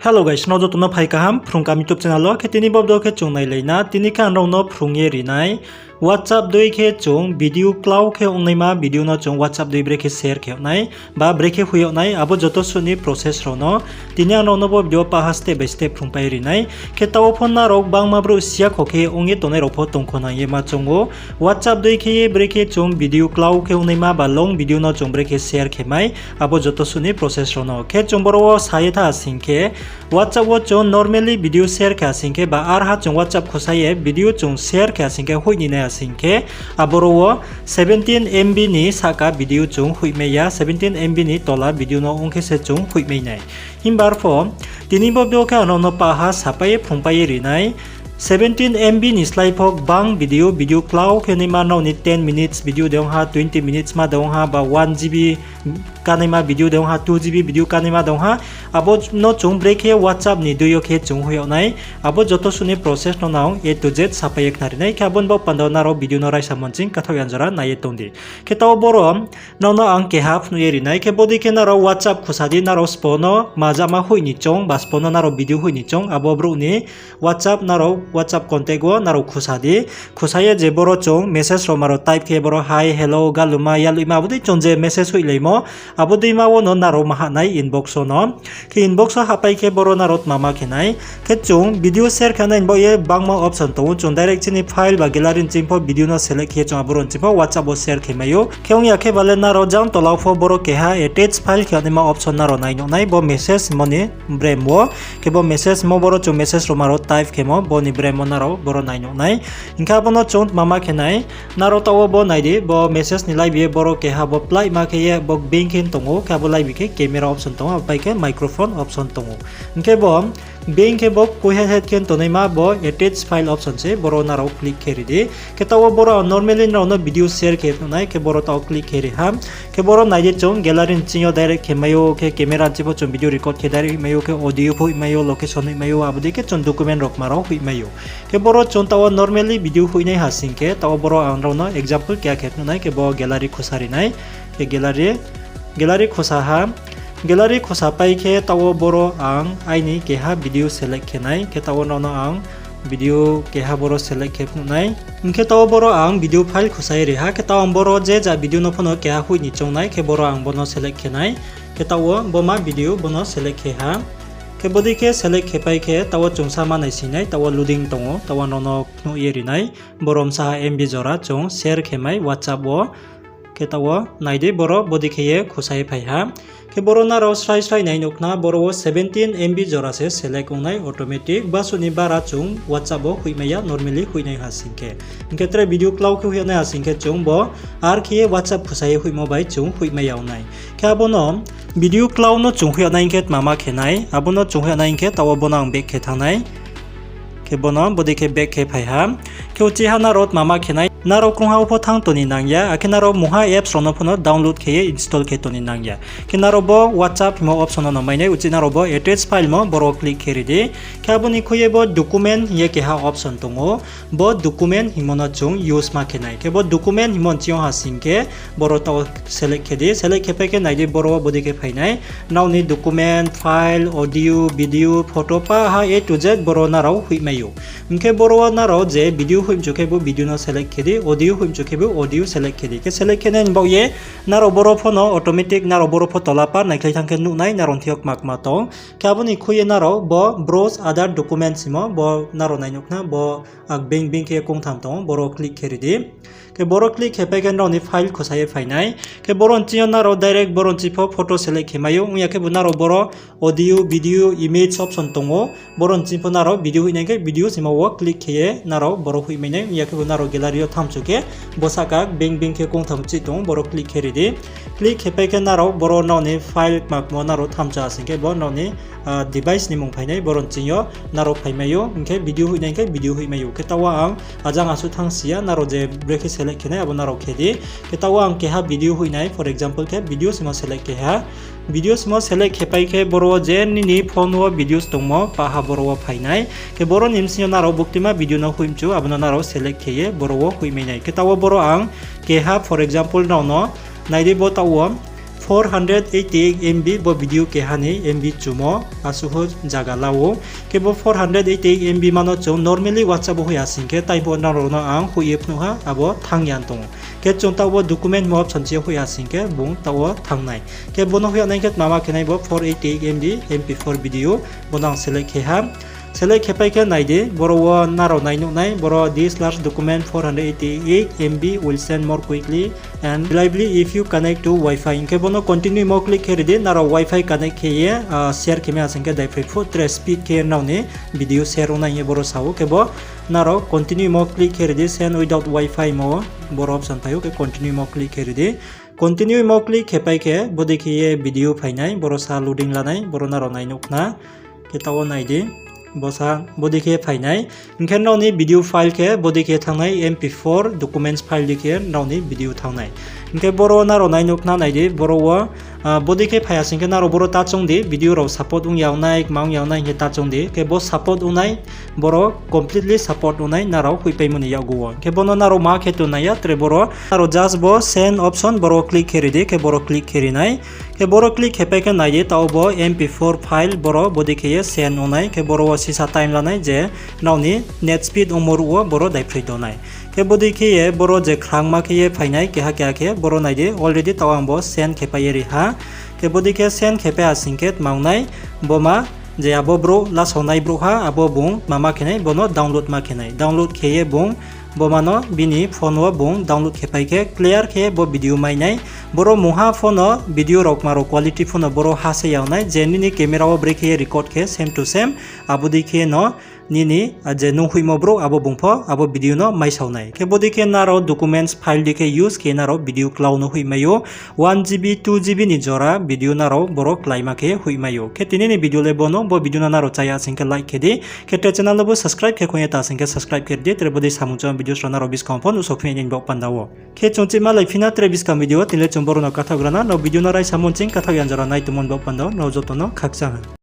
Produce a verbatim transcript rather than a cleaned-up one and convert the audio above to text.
Hello guys, nrao joto no phai kaham Phrung Kaham YouTube channel wo. Khe tini bo video khe chung nailai na, tini khe ang nrao no phrung ye ri nai WhatsApp dei khe chung video klau khe ongnaima video no chung WhatsApp dei brekhe share khe yag nai, ba brekhe hoih yag nai, abo joto suh ni process rao no tini ang nrao no bo video paha step by step phrungpai ri nai. Khe taoh wo pho nrao gbangma brouh siya kho khe ong ye tongnai rao pho tong kho nang ye ma choung ou. WhatsApp dei khe ye brekhe chung video klau khe ongnaima ba long video no chung brekhe share khe mai, abo joto suh ni process rao no. Khe chung boro wo sa ye tha sing khe, WhatsApp wo chung normally video share khe asing khe ba arha chung WhatsApp khusa ye video chung share khe asing khe hoih ni nai asing khe, aboro wo seventeen M B ni sahka video chung hoihmai ya, seventeen M B ni tola video no ong khe se chung hoihmai nai. Himba arpho, tini bo video khe ang nrao no paha sapai ye phrungpai ye ri nai. Seventeen M B ni slái pho gbang video, video klau khe naima nrao ni ten minutes video de ong ha, twenty minutes ma de ong ha, ba one G B kanaima video de ong ha, two G B video kanaima de ong ha, abo no chung brekhe WhatsApp ni dei yo khe chung hoih yag nai, abo joto suh ni process no nang A to Z sapai ye khnari nai. Khe abo ni baoh panda wo nrao video no raisa monching kathaoh yan jora nai ye tong di. Khe taoh wo boro nrao no ang keha phnuh ye ri nai. Khe bodei khe nrao WhatsApp khusa di, nrao sbo no majama hoih ni choung, ba sbo no nrao video hoih ni choung, abo brouh ni WhatsApp nrao WhatsApp contact wo nrao khusa di. Khusa ye je boro chung message rao ma rao type khe boro hi, hello, galuma, yaloima, abo dei chung je message hoihlaimo, abo dei ma wo no nrao ma hah nai inbox wo no. Khe inbox wo hahpai khe boro nrao tma ma khe nai. Khe chung video share khe nai ni baoh ye gbangma option tong ou. Chung direct chini file ba gallery ni ching pho video no select khe chung aboro ni ching pho WhatsApp wo share khe mai ou. Khe ong ya khe ba le nrao jang tola wo pho boro keha attach file khe naima option nrao nai nuh nai, bo message himo ni brem wo. Khe bo message himo boro chung message rao ma rao type khemo, bo ni brem wo nrao boro nai nuh nai. Hing khe abo no chung tma ma khe nai, nrao taoh wo bo nai di, bo message ni laibi ye boro keha bo pláima khe ye bo being khe tong ou, khe abo laibi khe camera option tong ou, abo pai khe microphone option tong ou. Hing khe bo being khe bo kuiha het khe tongnaima bo attach file option se, boro nrao click khe ri di. Khe taoh wo boro ang normally nrao no video share khe phnuh nai, khe boro taoh wo click khe ri ha. Khe boro nai di chung gallery ni ching yo direct khe mai ou, khe camera ni ching pho chung video record khe direct hoih mai ou, khe audio pho hoih mai ou, location hoih mai ou, abo dei khe chung document rao ma rao hoih mai ou. Khe boro chung taoh wo normally video hoihnai ha sing khe, taoh wo boro ang nrao no example keha khe phnuh nai, khe bo gallery khusa ri nai, khe gallery, gallery khusa ha, gallery khusa pai khe taoh wo boro ang aini keha video select khe nai, khe taoh wo nrao no ang video keha boro select khe phnuh nai. Hing khe taoh wo boro ang video file khusa ye ri ha, khe taoh ang boro je ja video no pho no keha hoih ni choung nai, khe boro ang bo no select khe nai, khe taoh wo bo ma video bo no select khe ha. Khe bodei khe select khe pai khe taoh wo chung sa ma naising nai, taoh wo loading tong ou, taoh wo nrao no phnuh ye ri nai, boro msa ha M B jora chung share khe mai WhatsApp wo. Khe taoh wo nai di, boro bodei khe ye khusa ye phai ha. Khe boro nrao srai srai nai nuh khna, boro wo seventeen M B jora se select ong nai automatic, basuh ni bara chung WhatsApp wo hoihmai ya, normally hoihnai ha sing khe. Hing khe tre video klau khe hoih nai ha sing khe chung bo ar khe ye WhatsApp khusa ye hoihmo bai chung hoihmai ya ong nai. Khe abo no video klau no chung hoih nai hing khe tma ma khe nai, abo no chung hoih nai hing khe taoh wo bo no ang back khe thanng nai. Khe bo no bodei khe back khe phai ha. Khe uchih ha nrao tma ma khe nai, nrao krungha wo pho thanng tong ni nang ya, akhe nrao mungha apps rao no pho no download khe ye install khe tong ni nang ya. Khe nrao bo WhatsApp himo option no no mai nai, uchih nrao bo attach file mo boro click khe ri di. Khe abo ni khui ye bo document hing ye keha option tong ou. Bo document hingmo no chung use ma khe nai. Khe bo document hingmo ni ching yo ha sing khe, boro taoh wo select khe di. Select khe pai khe nai di, boro wo bodei khe phai nai. Nrao ni document, file, audio, video, photo, paha A to Z boro nrao hoihmai ou. Hing khe boro wo nrao je video hoih mchu khe bo video no select khe di, audio hoih mchu khe bo audio select khe di. Khe select khe nai ni baoh ye nrao boro pho no automatic nrao boro pho tola par naikhlai thanng khe nuh nai, nrao ni thing yo kma kma tong. Khe abo ni khui ye nrao bo browse other documents hingmo, bo nrao nai nuh khna, bo being being khe kongtham tong ou, boro click khe ri di. Khe boro click khe pai khe nrao ni file khusa ye phai nai. Khe boro ni ching yo nrao direct boro ni ching pho photo select khe mai ou, ong ya khe bo nrao boro audio, video, image option tong ou. Boro ni ching pho nrao video hoih nai khe video hingmo wo click khe ye nrao boro hoihmai nai, ong ya khe bo nrao gallery yo thanng mchu khe bo sahka being being khe kongtham chih tong ou, boro click khe ri di. Click khe pai khe nrao boro nrao ni file kma kma nrao thanng mchu ha sing khe bo nrao ni device ni mung phai nai, boro ni ching yo nrao phai mai ou, hing khe video hoih nai hing khe video hoih mai ou. Khe taoh wo ang ajang asuh thanng si ya, nrao je brekhe select khe nai abo nrao khe di. Khe taoh wo ang keha video hoih nai, for example khe videos hingmo select khe ha. Videos hingmo select khe pai khe boro wo je nini phone wo videos tongmo paha boro wo phai nai. Khe boro ni bsing yo nrao buktima video no hoih mchu, abo no nrao select khe ye boro wo hoihmai nai. Khe taoh wo boro ang keha, for example nrao no nai di, bo taoh wo Four hundred eighty-eight M B bo video keha ni M B chumo asuh zaga la ou. Khe bo four hundred eighty-eight M B ma no chung normally WhatsApp wo hoih ya sing khe, taibo nrao no ang hoih ye phnuh ha, abo thanng ya tong ou. Khe chung taoh wo document mo option chi hoih ya sing khe, bung taoh wo thanng nai. Khe bo no hoih ya nai khe tma ma khe nai, bo four eighty-eight M B M P four video, bo no ang select khe ha. Select khe pai khe nai di, boro wo nrao nai nuh nai, boro this large document four hundred eighty-eight M B will send more quickly and reliably if you connect to Wi-Fi. Hing khe bo no continue mo click khe ri di, nrao Wi-Fi connect khe ye share khe mai ya sing khe daiphroi phuh tre speed khe nrao ni video share ong nai hing ye boro sa ou. Khe bo nrao continue mo click khe ri di, send without Wi-Fi mo boro option phai ou, khe continue mo click khe ri di. Continue mo click khe pai khe bodei khe ye video phai nai, boro sa loading la nai, boro nrao nai nuh khna. Khe taoh wo nai di, bo sa bodei khe phai nai. Hing khe nrao ni video file khe bodei khe thanng nai, M P four documents file dei khe nrao ni video thanng nai. Hing khe boro nrao nai nuh khna, nai di, boro wo bodei khe phai ya sing khe nrao boro ta choung di, video rao support ong ya nai, kma ong ya nai hing khe ta choung di. Khe bo support ong nai, boro completely support ong nai nrao hoihpaimo ni yakgu wo. Hing khe bo no nrao ma khe tong nai ya, tre boro nrao just bo send option boro click khe ri di, khe boro click khe ri nai. Khe boro click khe pai khe nai di, taoh bo M P four file boro bodei khe ye send ong nai, khe boro wo sisa time la nai je nrao ni net speed ongmo ruh wo boro daiphroi do nai. Khe bodei khe ye boro je khrangma khe ye phai nai, keha keha khe boro nai di, already taoh ang bo send khe pai ye ri ha. Khe bodei khe send khe pai ha sing khe tma ong nai, bo ma je abo brouh lasao nai brouhha, abo bung tma ma khe nai, bo no download ma khe nai. Download khe ye bung bo ma no bini phone wo bung download khe pai khe clear khe bo video mai nai. Boro mungha phone no video rao kma rao quality phone no boro ha se yag nai, je nini camera wo brekhe ye record khe same to same, abo dei khe no nini je nung hoihmo brouh abo bung pho abo video no maisao nai. Khe bodei khe nrao documents file dei khe use khe nrao video klau no hoih mai ou. One G B, two G B ni jora video nrao boro kláima khe hoih mai ou. Khe tini ni video le bo no, bo video no nrao chá ya sing khe like khe di. Khe tre channel no bo subscribe khe khong ye ta sing khe subscribe khe ri di, tre bodei samung chá video rao nrao buskang pho nuhsao phi nai ni baoh panda wo. Khe chung chihma lai phi na tre buskang video wo, tini le chung boro no kathaoh gra na, nrao video no raisa mung ching kathaoh ya jora nai tongmo ni baoh panda wo nrao joto no khakchang ha.